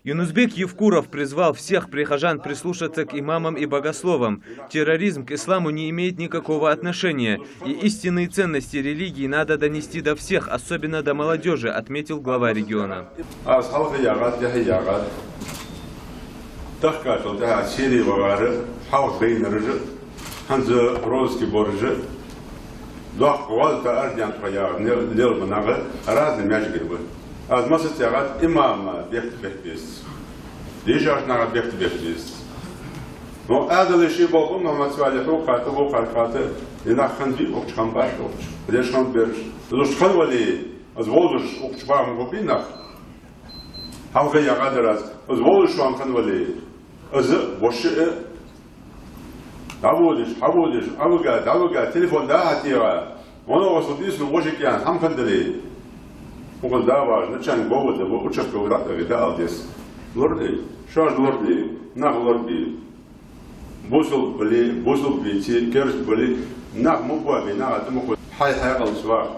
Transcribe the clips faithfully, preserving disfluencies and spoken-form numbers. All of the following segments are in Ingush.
Юнус-бек Евкуров призвал всех прихожан прислушаться к имамам и богословам. Терроризм к исламу не имеет никакого отношения, и истинные ценности религии надо донести до всех, особенно до молодёжи, отметил глава региона. Аз хьалха яхад, тӀехьа яхад. Тахкачул тӀехьа Сири вагӀар, хьалха байнараш, хӀанз розыски бараш, доккха гӀоз тӀа Ардиан тӀа яхар, лел-, лелба нах разный маьждигаш ба. Аз массаза яхад, имама бехк бе беза. Дийшача наха бехк бе беза. Но Ӏаьдала ши болх ба, Мухьаммад-Салихь, хьо кхата, хьо кхата, и нах хиннадий укх чу, хиннабац укх чу. Леш хиннабераш. Из уж хиннавале, из вовзаш укх чу багӀа ма бий нах. Хьалха яхадар аз. Из вовзаш шоана хиннавале, из воша а дӀаводаш, хьаводаш, Ӏавига, дӀавига, телефон дӀа-хьа тӀера. Вано васал дийсна вожик ян хӀама хиннадале. Укхаза да важ, начальник ГОВД ва, участковый врач да ала деза. Лорде, шоаш лорде, нах лорде. Бусалба бале, бусалба веце, керста бале, нах ма боабе, наха тӀа ма хой. Хьай хьаькъалца ваха.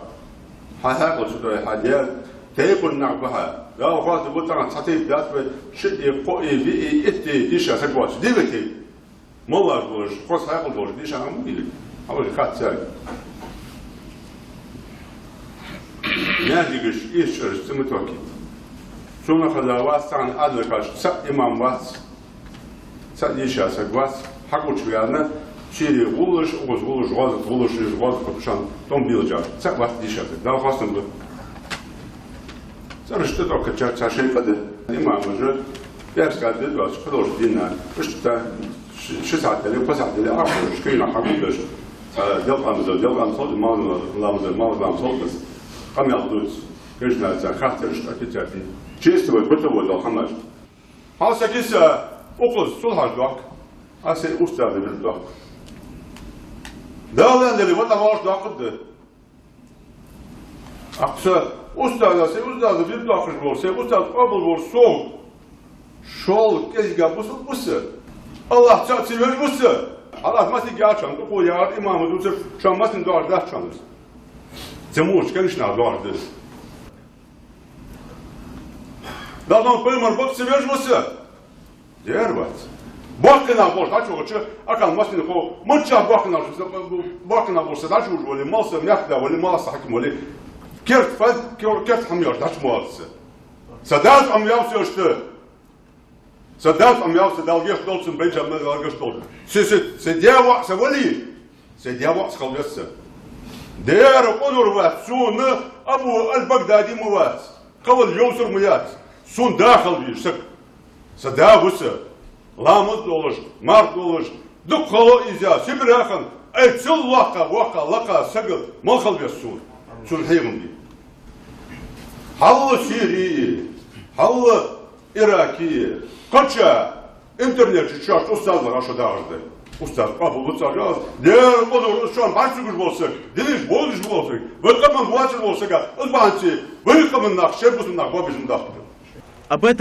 Хьай хьаькъалца ваха, хьа дер. Тайпан нах ба хьа. Дала хоастам ба, тахан цхьа тайпа дац вай, шиъ, кхоъ, виъ, итт дийша саг вац. Диве тайпа. Моллаш болаш, хоза хьаькъал долаш дийша хӀама ма дий. Хьавола хатта царга. Маьждигаш, ийс чӀараш цӀи ма тохкийта. Цунах хаза вац, цхьан адвокаташ, цхьа имам вац, цхьа дийша саг вац, хьакъуча вена, Сири гӀуллаш, укхаза гӀуллаш, гӀозат гӀуллаш, из гӀозат кхутушан, тӀом бийлача, цхьа вац дийша саг. Дала хоастам ба. ЦӀераш тӀатохкача цхьа шайка да. Имамаша, пӀаьраска де доацаш, кхыдолча дийнахьа, иштта ши, ши сахьат дале, кхо сахьат дале, Ӏохайша, кхийна хьагулдеш, а, делкъа ламаз, делкъа ламаз хилда, марха ламаз, марха ламаз хилда, къамаьл дувца, кхыча наха хаттараш тӀа, кхы царна. Честно вай, бытовой дола хӀамаш. Хьал са киса укхаза сулхьаш дохк, а сай устаза вир дохк. Дала аьнна дале, ватӀа валаш дохк да. Аккха са устаза, сай устаза вир доаккхаш вола, сай устаза къоабал вола сов. ШоллагӀа кӀезига бусалба ва са. АллахӀ цаӀ ца веш ва са. Аллахӏ масига яхача хана, тӀакхо яхар имама дувцар, шоана массанена доагӀаш дац шоана из. Цу моча кагийча наха доагӀаш да из. Дала пайхамар бакъ ца веш ва са. Дера вац. Боккхий нах болаш дӀачувахача, акхарна массанена хов, миччахьа боккхий нах, боккхий нах болаш са дӀачувужа вале, мала са, мехкда вале, мала са хьаким вале, керта фад-, кер-, керта хӀама йоацаш дӀачумоалац са. Са дас Ӏомаваьв со иштта. Са дас Ӏомаваьв со, Дала гешт долда цунна, бенча мел Дала гешт долда. Се, се, се даь-воӀ са вале, се даь-воӀ са хила веза са. Дера къонур вац сона, Абу аль-Багдади ма вац, кхывала йовсар ма яц. Сона да хила везаш саг. Са да ва са. Ламаз долаш, марха долаш, дукха хало из я, Сибре яхаш, ай цул воккха, воккха, лакха саг мала хила веза сона. Цунна хьехам бе. Хьалла Сири, хьалла Ираки, кхыча интернет чу шоаш устазах а шо дагӀаш дай. Устаз къоабал ва цар яхаш, дера къонур, шоана бӀаргагуш вола саг, динах бовзаш вола саг, вай къаман воацаш вола саг, из бахьанца вай къаман нах, шоай бусалба нах боабеш ма дац. Об этом